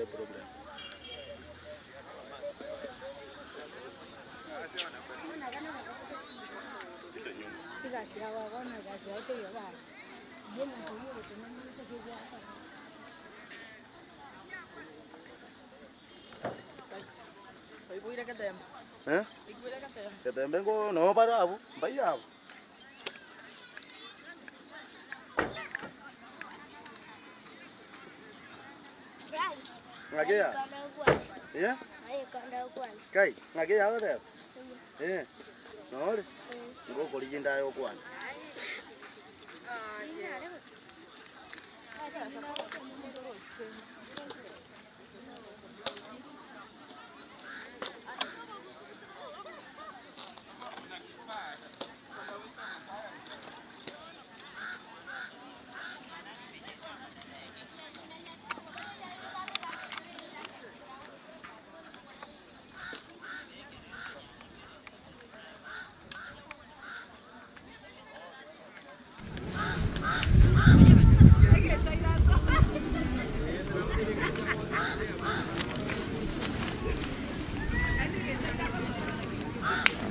eprogram. Eh? Getembe nko noo bare abwo, mbaiyo abwo. Ng'aki ya? Eh? Kai, ng'aki ya ogoteba? Eh, nore? Ngokorigia indaye okwane.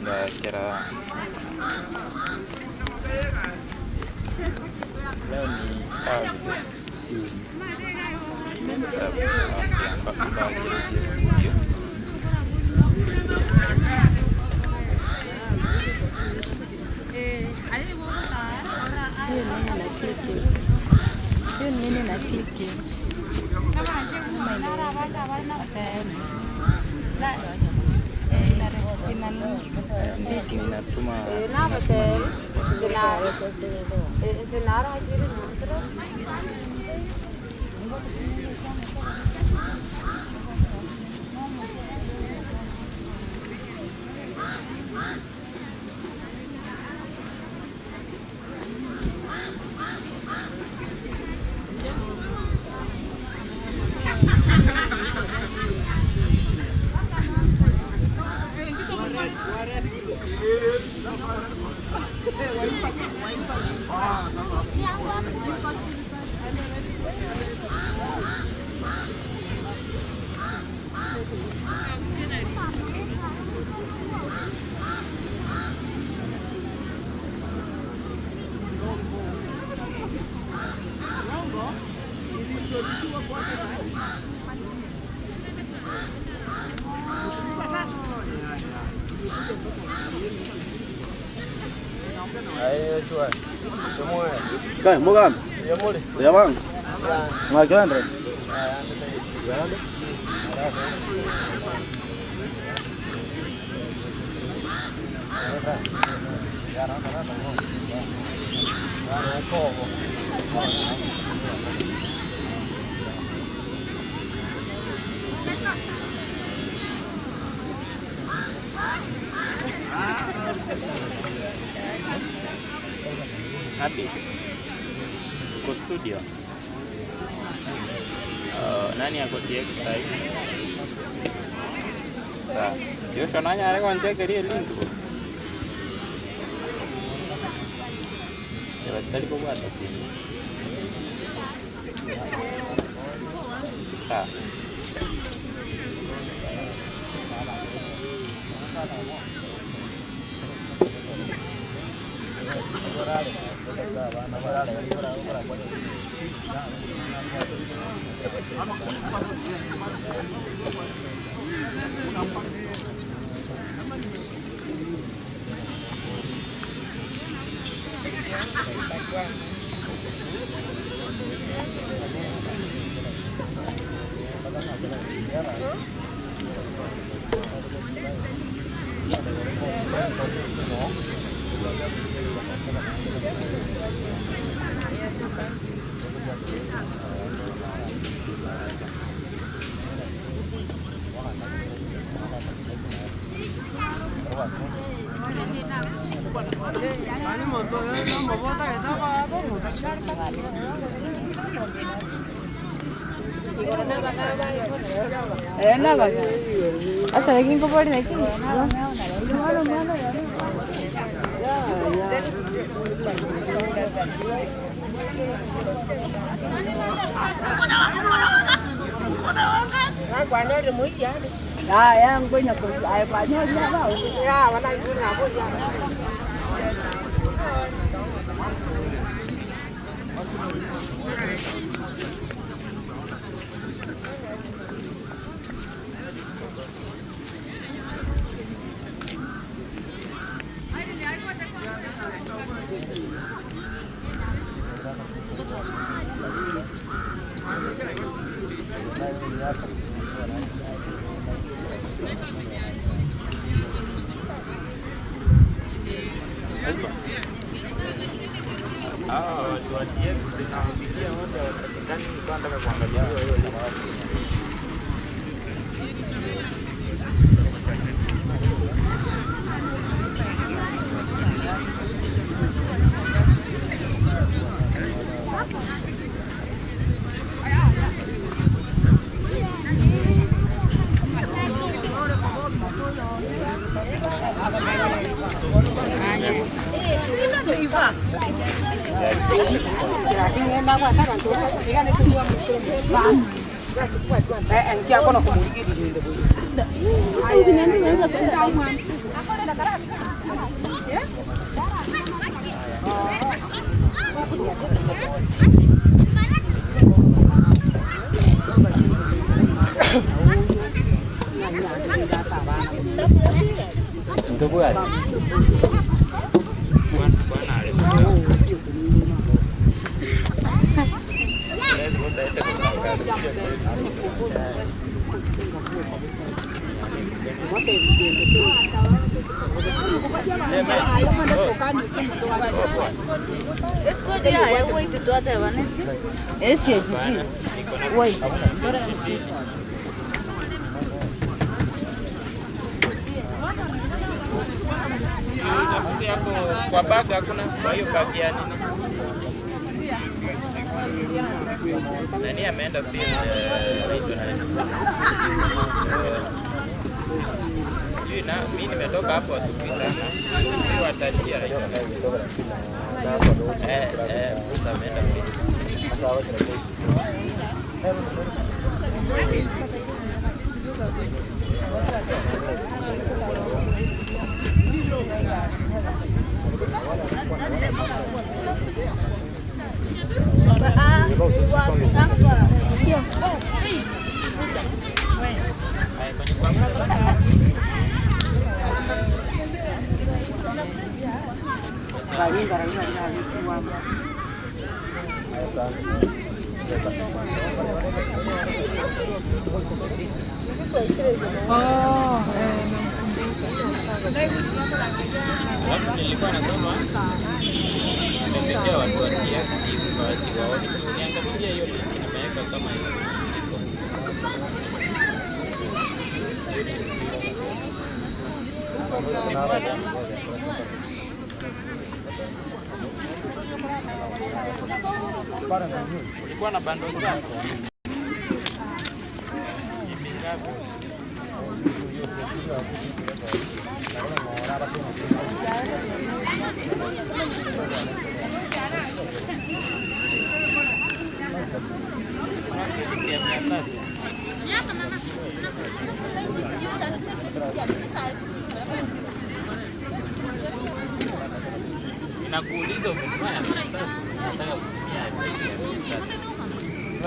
Ndakera leo ni Thursday. Mbacheretie studio. Hiyo ni nini na chiki? Ndiki natuma Kai, mogambi? Buya bono? Ng'aki oenderete? Happy. Uko studio? Nani ako TX sahi? Sawa. Joshua nanyare gonchekeria elink bo. Eba tari kobwata simu. Sawa. Hawa watu wa TX tunawapigia wote hawapatikani, nilikuwa nataka kuangalia hiyo hiyo link. Bwana alikuwa. Lazima utaenda kutangaza. Tafute hapo kwa bag hakuna, kwa hiyo bag ya nini? Nani ameenda field anaitwa nani? Sijui na mimi nimetoka hapo asubuhi sana. Sijui watachia. Bruce ameenda field. Haya, kwenye kwa Alafu nilikuwa nasoma nimepigia watu wa TX kwa siwaoni, si uniangalilia hiyo link nimeweka kama hiyo iko. Simu moja. Ulikuwa na bando zako? GB ngapi? Kuna kliniki ya 300. Inakuuliza umenunua ya 300, unataka kutumia ya 300.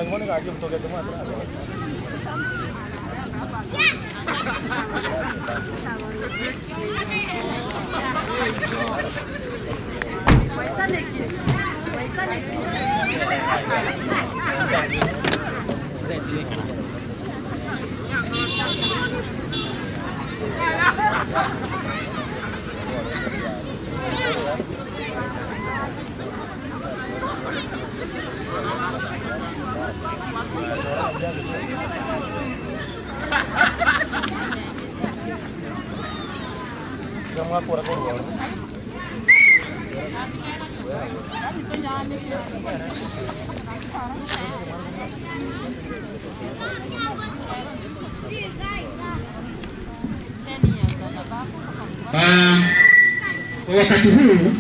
Kwa wakati huu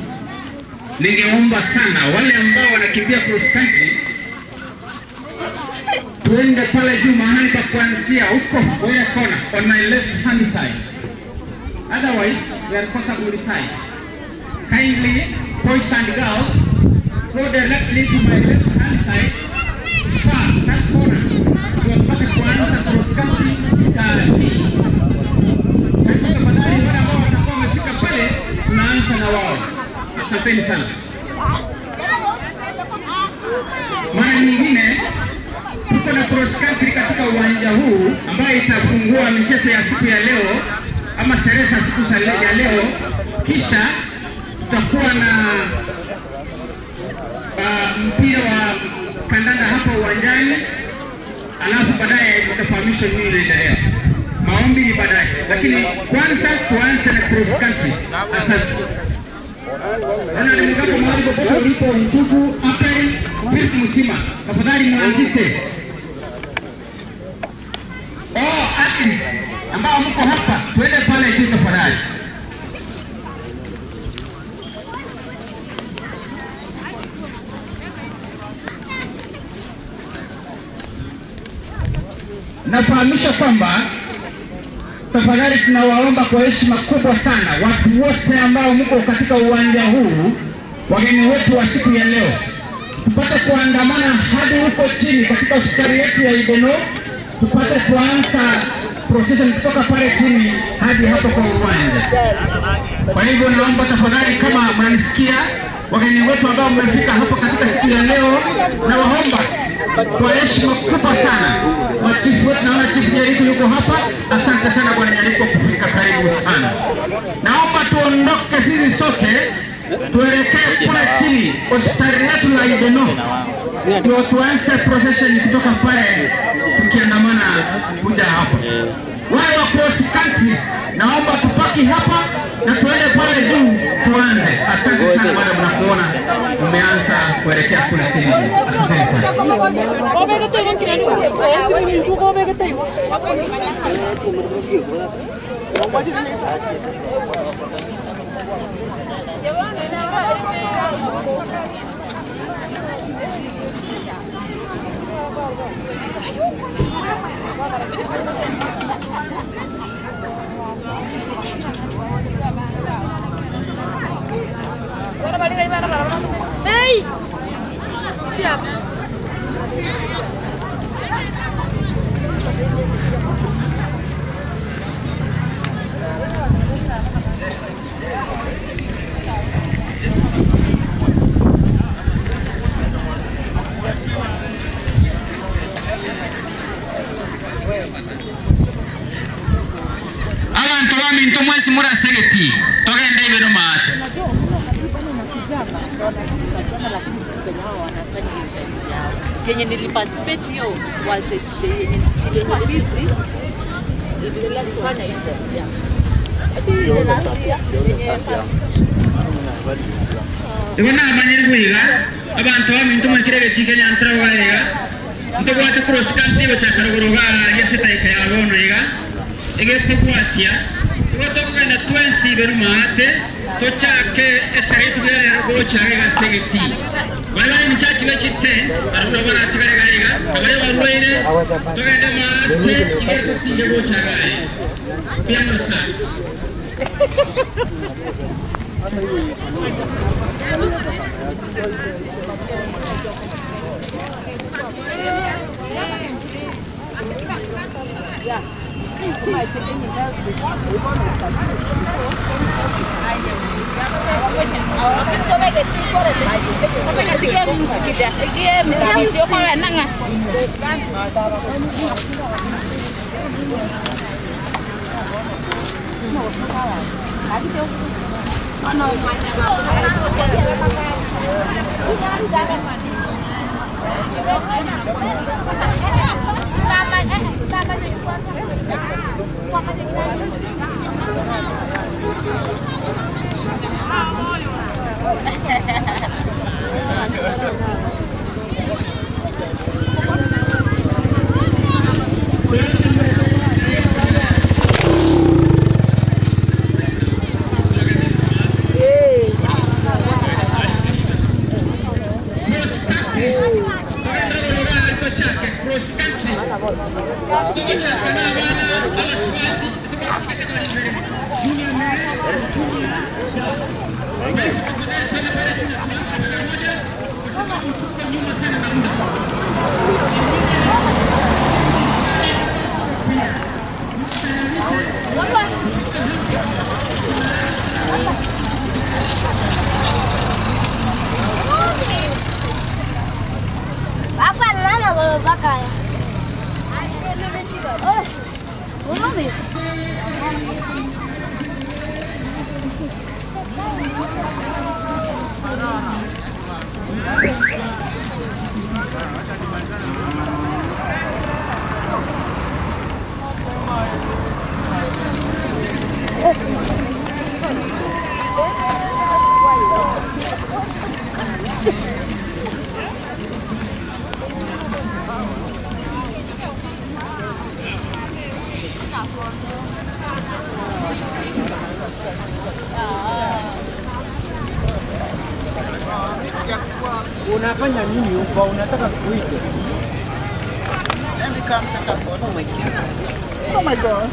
ningeomba sana wale ambao wanakimbia cross country Tuende pale juu mahali pa kuanzia huko kwa ile kona on my left hand side. Otherwise, we are caught up with time. Kindly, boys and girls, go directly to my left hand side, far that corner. Ndio tupate kuanza cross country saa hii. Katika tafadhali, wale ambao watakuwa wamefika pale, tunaanza na wao. Asanteni sana. Mara nyingine tuko na cross country katika uwanja huu ambayo itafungua michezo ya siku ya leo ama sherehe za siku za ya leo, kisha tutakuwa na mpira wa kandanda hapa uwanjani, alafu baadaye tutafahamishwa nini inaendelea. Maombi ni baadaye, lakini kwanza tuanze na cross country. Asante. Ronald Mugabe, mahali popote ulipo, ndugu Apel Philip Musima, tafadhali mwanzishe. Oh, athletes ambao mko hapa, tuende pale juu tafadhali. Nafahamisha kwamba tafadhali tunawaomba kwa heshima kubwa sana watu wote ambao mko katika uwanja huu, wageni wetu wa siku ya leo, tupate kuandamana hadi huko chini katika hospitali yetu ya Ibeno, tupate kuanza procession kutoka pale chini hadi hapo kwa uwanja. Kwa hivyo naomba tafadhali, kama mnanisikia, wageni wetu ambao mmefika hapa katika siku ya leo, nawaomba kwa heshima kubwa sana machifu wetu, naona chifu Nyariku yuko hapa. Asante sana bwana Nyariku kufika, karibu sana. Naomba tuondoke sisi sote tuelekee kule chini hospitali yetu la Ibeno, ndio tuanze procession kutoka pale tukiandamana kuja hapa. Wale wa cross country naomba tupaki hapa na tuende pale juu tuanze. Asante sana bwana, mnakuona mmeanza kuelekea kule chini. Asante sana. Hey! Abantu baminto mwesi murasegeti togende ibero maate. Yenye niliparticipate hiyo was it the yenye ile nilisi ilifanya hiyo, yeah. Ati ile last year yenye Igo namanyire bwiga abantu baminto mwekire getinga nyantra baiga ntobwate cross country gochaka ruguru ga yasetaika ya bono iga igetobwatia igo tokogenda twensi iberu maate tochake esere tugere gochake gasegeti bala imichachi bechite aruna baratigare gaiga abare barwaire togende maate igetotinge gochaka piano sa. Cross country. Unafanya nini huko? Unataka kuite? Let me come take a photo. Oh my God.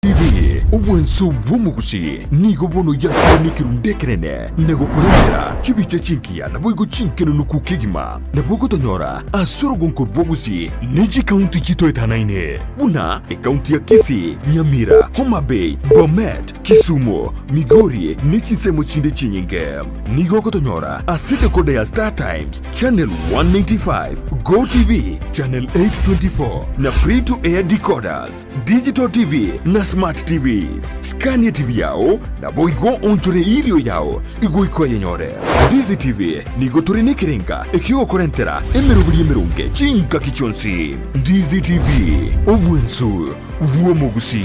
TV, obwanso bw'omogusi nigo bono yakire nekerunde ekerene na gokorentera chibicha chinkiya naboigo chinkenonoku kegima nabo ogotonyora ase orogonko rw'ogusi ne chikaunti chitoetanaine buna ekaunti ya Kisii, Nyamira, Homa Bay, Bomet, Kisumu, Migori ne chinsemo chinde chinyinge. Nigo ogotonyora ase decoder ya Star Times channel 195, Go TV channel 824 na free to air decoders, Digital TV na Smart TVs. Scan ya TV yao naboigo onchore irio yao igoiko yenyore. Ndizi TV nigo tore nekerenga ekiogokorentera emeroberi emerunge chingaki chionsi. Ndizi TV obwensu bw'omogusi.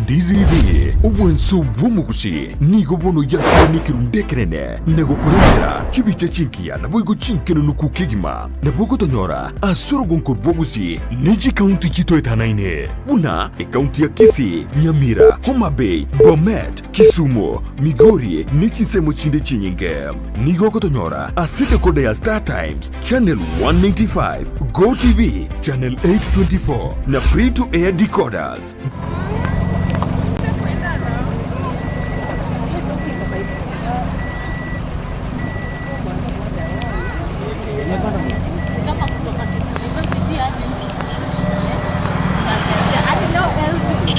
Ndizi TV obwensu bw'omogusi nigo bono yakire nekerunde ekerene na gokorentera chibicha chinkiya naboigo chinkenonoku kegima nabo ogotonyora ase orogonko rw'ogusi ne chikaunti chitoetanaine buna ekaunti ya Kisii, Nyamira, Homa Bay, Bomet, Kisumu, Migori ne chinsemo chinde chinyinge. Nigo ogotonyora ase decoder ya Star Times channel 195, Go TV channel 824 na free to air decoders. Kama kutoka Kisumu, hadi leo healthy.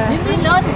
Mimi leo ni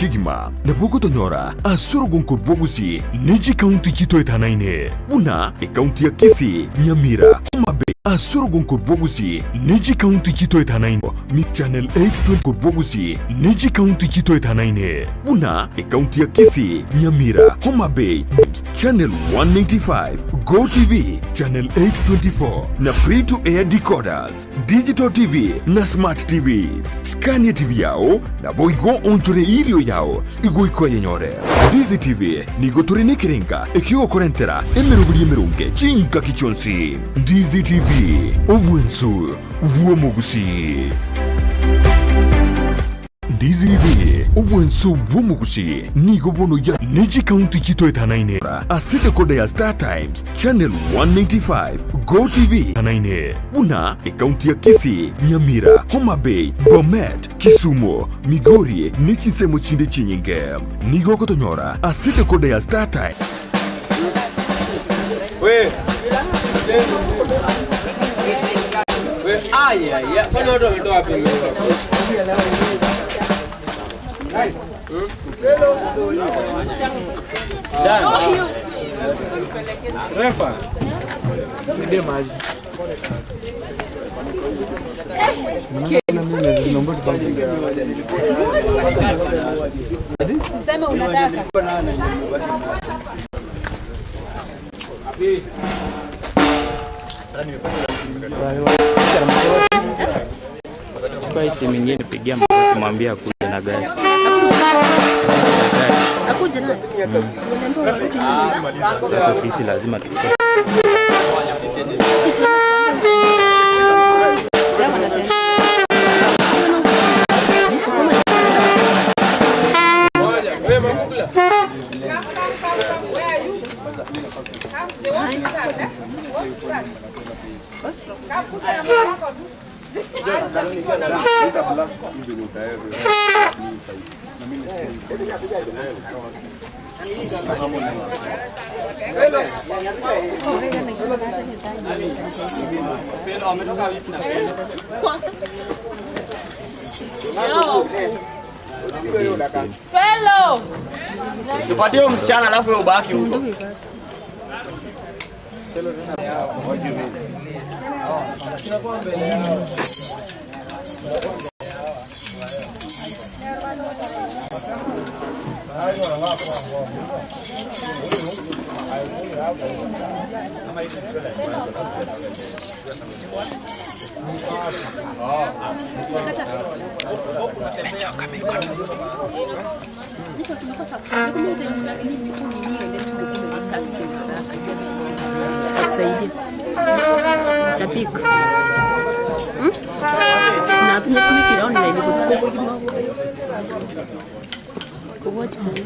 kegima nabo ogotonyora ase orogonko rwa Gusii ne chikaunti chitoetanaine buna ekaunti ya Kisii, Nyamira, Homa Bay ase orogonko rwa Gusii ne chikaunti chitoetanaine mi Channel 824 rwa Gusii ne chikaunti chitoetanaine buna ekaunti ya Kisii, Nyamira, Homa Bay, Channel 195, Go TV, Channel 824 na Free to Air decoders, Digital TV na Smart TVs. Scan TV yao naboigo onchore irio yao igoika oyenyore. Ndizi TV nigo tore nekerenga ekiogokorentera emeroberi emeronge chingaki chionsi. Ndizi TV, obwensu bw'omogusii. Ndizi TV, obwensu bw'omogusii nigo bono ya ne chikaunti chitoetanaine ase decoder ya Star Times Channel 195 Go TV tanaine buna ekaunti ya Kisii, Nyamira, Homa Bay, Bomet, Kisumu, Migori ne chinsemo chinde chinyinge. Nigo ogotonyora ase decoder ya Star Times. Tuseme unataka. Chukua hii simu ingine pigia mtu kumwambia akuje na gari. Sasa sisi lazima tuchukue. Fellow. Tupatie huyo msichana alafu wewe ubaki huko. Kusaidia tapika tunatumia tumikira online kutukobogima kuwatch movie.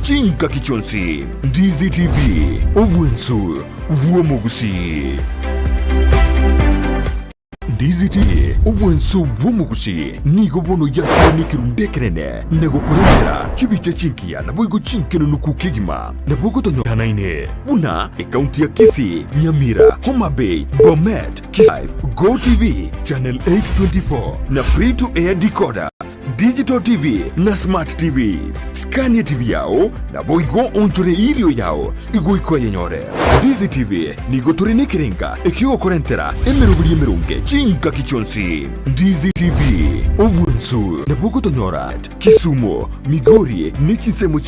Chingaki chionsi, Ndizi TV, obwensu bw'omogusii. Ndizi TV, obwensu bw'omogusii, nigo bono yakire nekerundu ekenene na gokorentera chibicha chingiya naboigo chinkenunuku kegima. Nabo ogotonyora buna ekaunti ya Kisii, Nyamira, Homa Bay, Bomet, Kisii, Go TV, Channel 824 na free to air decoders, digital TV na smart TVs. Skania TV yao naboigo onchore irio yao igoikwa yenyore. Ndizi TV nigo tore nekerenga ekiogokorentera emeroberi emeronge chingaki chionsi. Ndizi TV, obwensu nabo ogotonyora Kisumu, Migori ne chinsemo chi.